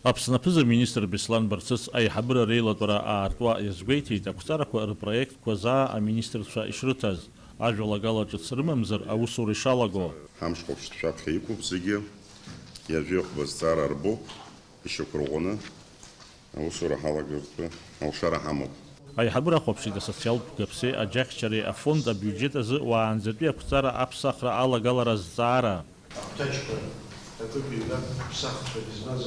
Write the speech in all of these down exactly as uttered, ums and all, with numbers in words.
Аԥсны аԥыза-министр Беслан Барцыц аиҳабыра реилатәара аартуа иазгәеиҭеит, ақәҵарақәа рпроектқәа заа аминистрцәа ишрыҭаз, ажәалагала ҿыц рымамзар аусура ишалаго. Ҳамш хәаԥштә шәаԥхьа иқәуп зегьы, ҩажәи хәба зҵаара рбоуп, ишьақәырӷәӷәаны аусура ҳалагартә алшара ҳамоуп. Аиҳабыра ахәаԥшит асоциалтә гаԥсеи аџьаҳшьареи афонд абиуџьет азы уаанӡатәи ақәҵара аԥсахра алагалара азҵаара. Ахәҭаҷқәа акык-ҩбак ԥсахцәак измаз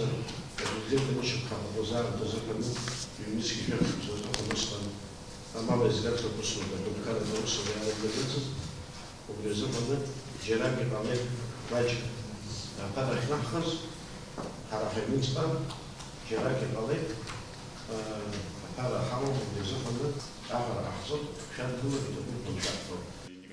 апрезидент анышьақәҳа аҟазаамҭа азыҳәан ҩнызқь жәаф шықәса рзыҳәан усҟан амал еизгацәа русурҭа аҳәынҭқарратә аусура иалагӡацызт, убри азыҳәан џьарак иҟалеит маҷк аԥара ахьнаҳхыз, ҳара ҳаҩныҵҟа џьарак иҟалеит, аԥара ҳауам, убри азыҳәан аҟара ҟаҳҵоит, шәадгылар иҭахуп ҳәа ишәаҳҳәо.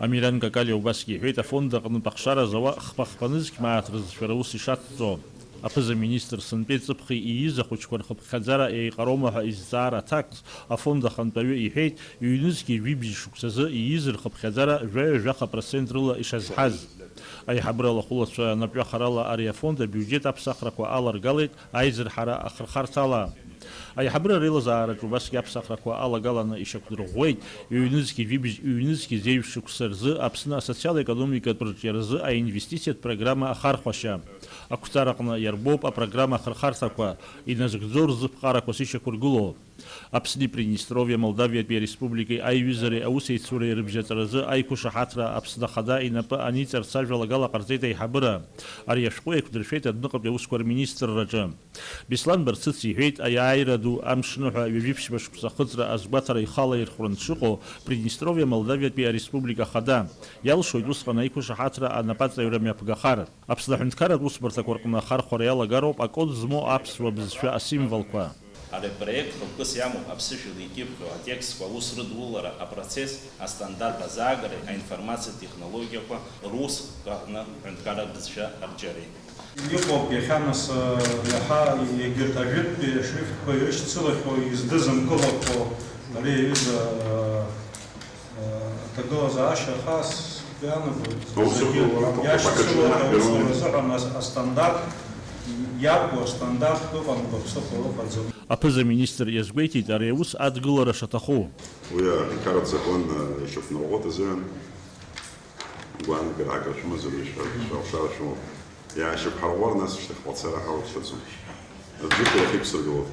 Амиран Какалиа убасгьы иҳәеит, афонд аҟнытә ахшара зауа хԥа-хԥа нызқь мааҭ рызшәара аус ишацҵо. Аԥыза-министр сынтәеи ҵыԥхи ииз ахәыҷқәа рхыԥхьаӡара еиҟароума ҳәа изҵаара аҭакс, афонд ахантәаҩы иҳәеит, ҩнызқьи жәибжь шықәсазы ииз рхыԥхьаӡара жәаҩа-жәаха процент рыла ишазҳаз. Аиҳабыра лахәылацәа напҩахарала ари афонд абиуџьет аԥсахрақәа аларгалеит аизырҳара ахырхарҭала. Аиҳабыра реилазаараҿы убасгьы аԥсахрақәа алагаланы ишьақәдырӷәӷәеит ҩнызқьи жәибжь, ҩнызқьи зеижә шықәса рзы Аԥсны асоциал-економикатә рҿиаразы аинвестициатә программа ахархәашьа. Ақәҵараҟны иарбоуп апрограмма ахырхарҭақәа, иназыгӡо рзыԥҟарақәа сышьақәыргыло. Аԥсни Приднестровиа Молдавиатәи Ареспубликеи аиҩызареи аусеицуреи рыбжьаҵаразы аиқәышаҳаҭра Аԥсны Ахада инапы аниҵарц ажәалагала ҟарҵеит аиҳабыра. Ари ашәҟәы еиқәдыршәеит адәныҟатәи аусқәа рминистрраҿы. Беслан Барцыц иҳәеит, аиааира ду амшныҳәа ҩажәи ԥшьба шықәса ахыҵра азгәаҭара ихала ирхәран дшыҟоу Приднестровиа Молдавиатәи Ареспублика Ахада. Иалшоит усҟан аиқәышаҳаҭра анапаҵаҩра мҩаԥгахар. Аԥсны аҳәынҭқарратә усбарҭақәа рҟны ахархәара иалагароуп акод змоу аԥсуа бызшәа асимволқәа. Ари апроект хықәкыс иамоуп аԥсышәала икьыԥхьу атекстқәа аус рыдулара апроцесс, астандарт азаагареи аинформациатә технологиақәа рус аҟны аҳәынҭқарратә бызшәа арҿиареи. Иҟоуп иахьа нас, иаҳа егьырҭ ажәытәтәи ашрифтқәа ирышьцылахьоу, издызымкылақәоу ари аҩыза, аҭагылазаашьа хас иаанагоит. Аусура зегьы аҭахуп, иашьцылоит, акаҿ аусура иаҳбароуи? Азыҳәан ас-, астандарт иақәу, астандарт ыҟамкәа ԥсыхәа ыҟаӡам. Аԥыза-министр иазгәеиҭеит ари аус адгылара шаҭаху. Уи аҳәынҭқарратә закон, э, ишьақәнарӷәӷәоит азыҳәан, гәаанагарак шәымазар, ишәа-, шәалшара шәымоуп. Иаашьақәҳарӷәӷәар, нас шьҭахьҟа ацара ҳауа дшыцу. Аӡәы иахьықәсыргылоит.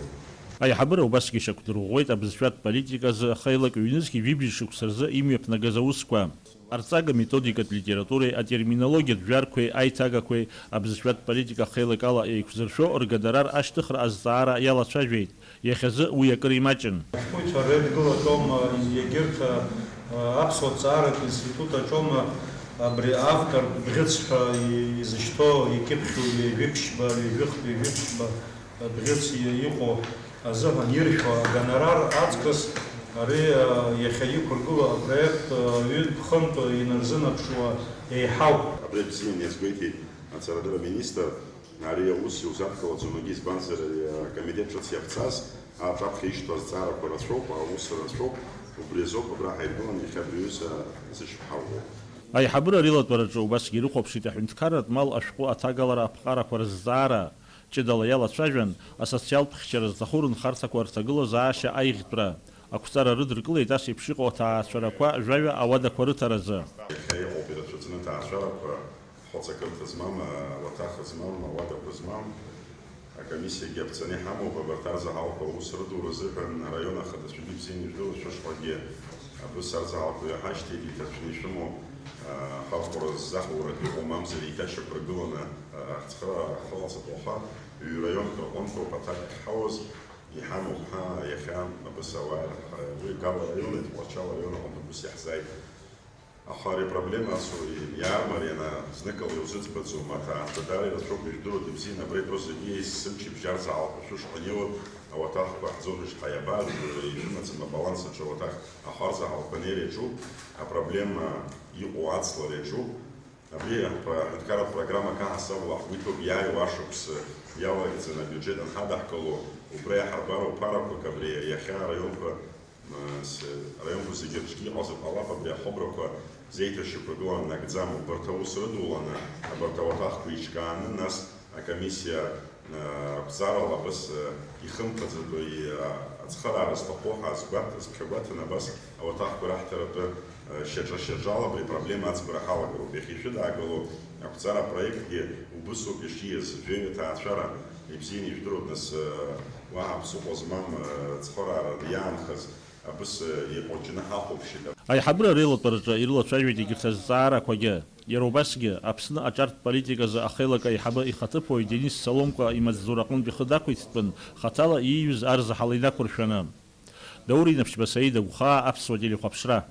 Аиҳабыра убасгьы ишьақәдырӷәӷәеит абызшәатә политика азы ахеилак ҩнызқьи жәибжь шықәса рзы имҩаԥнагаз аусқәа. Арҵага методикатә литературеи атерминологиатә жәарқәеи аиҭагақәеи абызшәатә политика ахеилак ала еиқәзыршәо ргонорар ашьҭыхра азҵаара иалацәажәеит. Иахьазы уи акыр имаҷын. Ашәҟәыҩҩцәа реидгылаҿоума, егьырҭ, а, аԥсуа ҭҵааратә институт аҿоума абри автортә бӷьыц ҳәа изышьҭоу, икьыԥхьу ҩажәи ԥшьба, ҩажәихтә ҩажәи ԥшьба бӷьыц иҟоу азыҳәан иршәо агонорар аҵкыс ари, а, иахьа иқәыргылоу апроект, а, ҩынтә-хынтә инарзынаԥшуа еиҳауп. Абри бзианы иазгәеиҭеит аҵарадырра аминистр. Ари аус иузадкылаӡом, егьи избанзар, ари акомитет ҿыц иаԥҵаз, аҿаԥхьа ишьҭоу азҵаарақәа рацәоуп, аус рацәоуп, убри азоуп абра ҳаидгыланы иахьа абри аҩыза зышьақәҳарӷәӷәо. Аиҳабыра рилатәараҿы убасгьы ирыхәаԥшит аҳәынҭқарратә мал ашәҟәы аҭагалара аԥҟарақәа рызҵаара, ҷыдала иалацәажәан, асоциалтә хьчара зҭаху рынхарҭақәа рҭагылазаашьа аиӷьтәра. Ақәҵара рыдыркылеит ас еиԥш иҟоу аҭаацәарақәа жәаҩа ауадақәа рыҭаразы. Иахьа иҟоуп ирацәаӡаны аҭаацәарақәа. Хәыцакырҭа змам, ауаҭах змам, ауадақәа змам, акомиссиагьы аԥҵаны иҳамоуп, абарҭ арзаҳалқәа аус рыдура азыҳәан араион ахадацәагьы ибзианы ижәдыруеит, шәышҟагьы абыс арзаҳалқәа иаҳашьҭеит, иҭацәны ишәымоу, ахархәара ззаҳуратә иҟоу, мамзар еиҭашьақәыргыланы, ахцхыра ахылаҵатәуаха, ҩ-раионк рҟынтәоуп аҭак ахьҳауаз, иҳамоуп ҳа иахьа абыс ауаа, уи Гала араиони Тҟәарчал араион аҟынтә абыс иаҳзааит. Аха ари апроблема ацу иаармарианы зныкала иузыӡбаӡом, аҭаацәа даара ирацәоуп, ижәдыруеит ибзианы, абра итәоу зегьы есымчыбжь арзаҳалқәа шәышҟа инеиуеит, ауаҭахқәа ҳӡоҳәышьҭ ҳаиабар, ижәымаӡам абаланс аҿы ауаҭах ахы арзаҳалқәа анеира иаҿуп, апроблема иҟоу ацлара иаҿуп. Абри аҳәынҭқарратә программа акы ҳасабала ҳгәы иҭоуп, иааиуа ашықәс иалагӡаны абиуџьет анҳадаҳкыло, убра иаҳарбароуп ԥарақәак абри иахьа араионқәа Нас, араионқәа зегьы аҿгьы иҟазар ҟалап абри ахыбрақәа зеиҭашьақәыргыланы нагӡам, убарҭ аус рыдуланы, абарҭ ауаҭахқәа еиҿкааны, нас акомиссиа Ақәҵарала абас ихымԥаӡатәу ацхыраара зҭаху ҳазгәаҭ-, зԥхьагәаҭаны абас ауаҭахқәа раҳҭаратәы шьаҿа-шьаҿала абри апроблема аӡбара ҳалагароуп. Иахьа ишәыдаагыло ақәҵара апроектгьы убысоуп ишииаз, жәаҩа ҭаацәара ибзианы ижәдыруеит, нас, уаҳа ԥсыхәа змам ацхыраара иаанхаз абыс еиҟәаҷны ҳахәаԥшит. Аиҳабыра реилатәараҿы ирылацәажәеит егьырҭ азҵаарақәагьы. Иара убасгьы, Аԥсны аҿартә политиказы ахеилак аиҳабы ихаҭыԥуаҩ Денис Соломка имаҵзура аҟынтә ихы дақәиҭтәын, хаҭала ииҩыз арзаҳал инақәыршәаны. Даур Инаԥшьба, Саида Гәхаа, Аԥсуа телехәаԥшра.